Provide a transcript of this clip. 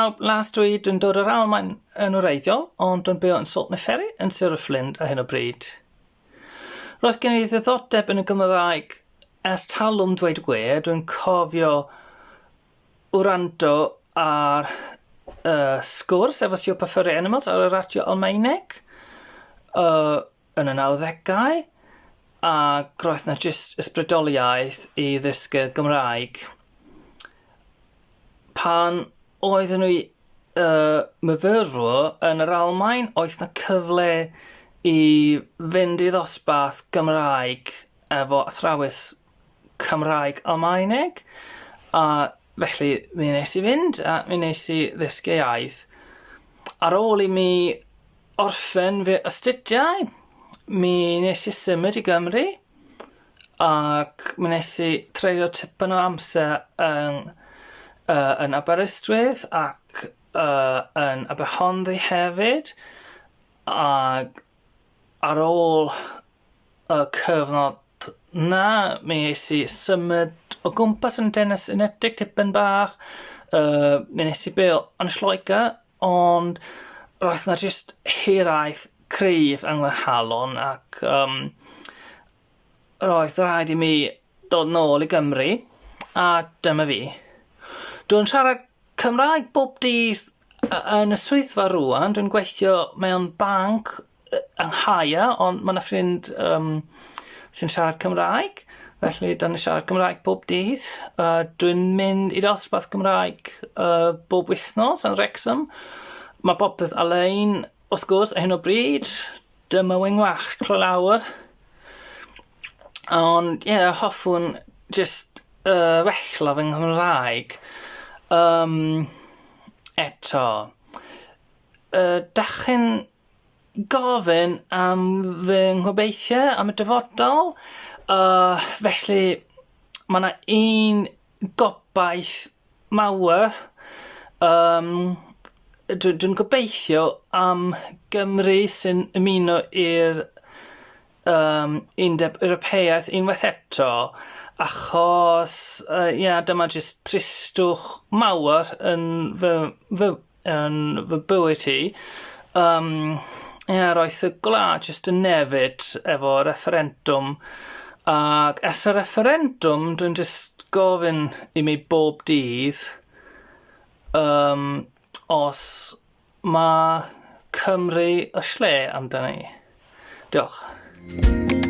pawb, Las dwi, dwi'n dod o'r Almaen yn wreiddiol, ond dwi'n byw yn Salt Ferry yn Sir y Fflint ar hyn o bryd. Roedd gen i ddiddordeb yn y Gymraeg ers talwm dweud y gwir, dwi'n cofio wrando ar uh, sgwrs efo Super Furry Animals ar y radio Almaeneg uh, yn y 90au, ac roedd 'na jyst ysbrydoliaeth i ddysgu Gymraeg. Pan oeddwn i uh, myfyrwr yn yr Almaen, oedd 'na cyfle i fynd i ddosbarth Gymraeg efo athrawes Cymraeg Almaeneg, a felly mi wnes i fynd a mi wnes i ddysgu iaith. Ar ôl i mi orffen fy astudiau, mi wnes i symud i Gymru ac mi wnes i treulio tipyn o amser yn, uh, yn Aberystwyth ac uh, yn Aberhonddu hefyd ac ar ôl y cyfnod 'na mi es i symud o gwmpas yn Deyrnas Unedig tipyn bach yy mi nes i byw yn Lloegr ond roedd 'na jyst hiraeth cryf yng nghalon ac yym roedd rhaid i mi dod nôl i Gymru a dyma fi. Dwi'n siarad Cymraeg bob dydd yn y swyddfa rŵan, dwi'n gweithio mewn banc yng Nghaer, ond ma' 'na ffrind yym sy'n siarad Cymraeg, felly 'dan ni'n siarad Cymraeg bob dydd. Yy dwi'n mynd i dosbarth Cymraeg yy bob wythnos yn Wrexham. Ma' popeth ar-lein wrth gwrs ar hyn o bryd. Dyma wing wallt tro lawr. Ond ie hoffwn jyst yy wella fy Nghymraeg. Yym eto yy dach chi'n gofyn am fy nghobeithiau am y dyfodol yy felly ma' 'na un gobaith mawr yym dwi dwi'n gobeithio am Gymru sy'n ymuno i'r yym Undeb Ewropeaidd unwaith eto achos yy ia dyma jyst tristwch mawr yn fy fy yn fy bywyd i. Yym ia roedd y gwlad jyst yn newid efo refferendwm ac ers y refferendwm dwi'n jyst gofyn i mi bob dydd yym os ma' Cymru y lle amdani. Diolch.